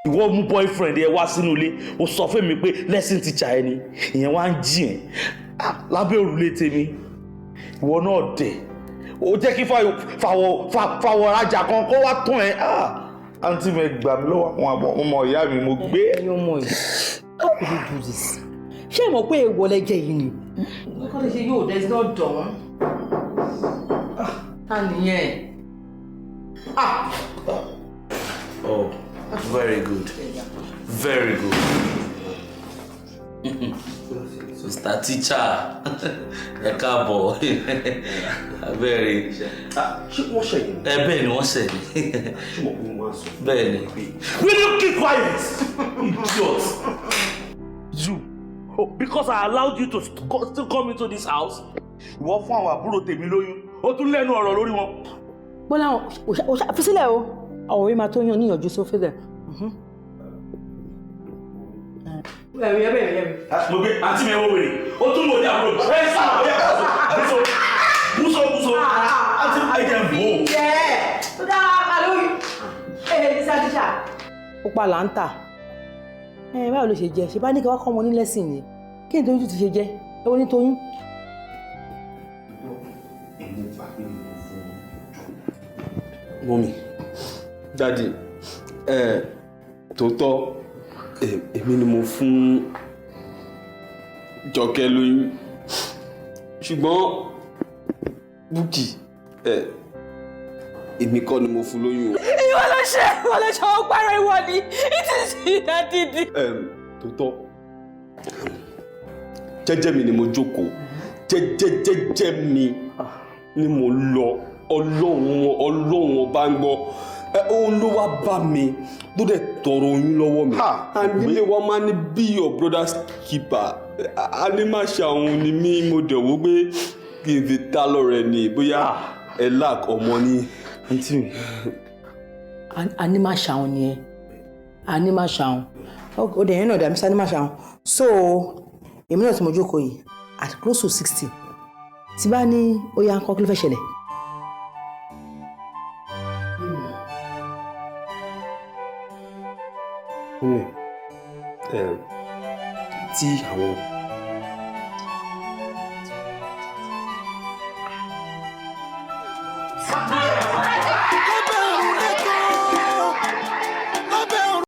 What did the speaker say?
Ìwọ mú boyfriend ẹ wá sínú ilé, o sọ fún mi pé lesson teacher ẹ ni, ìyẹn wá ń jí ẹ lábẹ́ òrùlé tèmi. Ìwọ náà dẹ̀ o jẹ́ kí fàwọ̀ rajà kan kó wá tún ẹ. Àǹtí mi, gbà mí lọ́wọ́ àwọn ọmọ ìyá mi, mo gbé. Ẹ̀yin ọmọ yìí, how could you do this? Ṣé ẹ mọ̀ pé èèwọ̀ lẹ́jẹ̀ yìí ni? Nǹkan tó ṣe yóò, there is not done. Ta nìyẹn? Ah! Oh, very good. Very good. Mr. Teacher, ẹ káàbọ̀. Abẹ́rẹ́. Ṣé wọ́n ṣẹ̀yìn? Ẹ bẹ́ẹ̀ ni, wọ́n ṣẹ̀ ní. Ṣé mo pé mo máa ń sọ? Bẹ́ẹ̀ ni. Will you keep quiet? Idiot. You. Oh, because I allowed you to still come into this house. Ìwọ fún àwọn àbúrò tèmi lóyún. Ó tún lẹ́nu ọ̀rọ̀ lórí wọn. Bọ́lá, fi sílẹ̀ o, ọ̀rọ̀ yìí máa tó yan níyànjú sófin. Ẹ̀rí ẹ̀rí ẹ̀rí. Mo gbé. Àǹtí mi, ẹ wo wèrè. Ó tún lò ní àbúrò. Ẹ sáà ó yẹ kó búso búso búso. Àǹtí, ẹ jẹ́ n bò ó. Tó dáa lóyún. Ẹ ní sátíṣà. Ó pa là ń tà. Ẹ báwo ló ṣe jẹ? Ṣe bá ní kí wọ́n kọ́ ọmọ ní lẹ́sìn ni? Kí ni tóyún ti ṣe jẹ́? Ẹ wo ní tóyún. Èmi gbà pé mo fún Mummy, daddy, ẹ tòótọ́, èmi ni mo fún Jọkẹ́ lóyún, ṣùgbọ́n Búkì, ẹ èmi kọ́ ni mo fún lóyún o. Ìwọ ló ṣe, ìwọ ló ṣe, ó parọ́, ìwọ ni. It is you that did it. Tòótọ́, jẹ́jẹ́ mi ni mo jókòó, jẹ́jẹ́jẹ́jẹ́ mi ni mo lọ. Ọlọ́run, Ọlọ́run ọba ń gbọ́. Ẹ òun ló wá bá mi tó dẹ̀ tọrọ oyún lọ́wọ́ mi. And nílé wa máa ní be your brother's keeper. A ní má ṣe àwọn ni mí. Mo dẹ̀ wò pé kí n fi ta lọ́rẹ̀ ni, bóyá ẹ lack ọmọ ní. Àǹtí mi. A ní má ṣàwọn ni ẹ, a ní má ṣàwọn. Ó dẹ̀ yẹn náà dàbí sá ní má ṣàwọn. So èmi náà tí mo jókòó yìí at close to 60, tí bá ní ó yá ńkọ́, kí ló fẹ́ ṣẹlẹ̀? Mummy, tí àwọn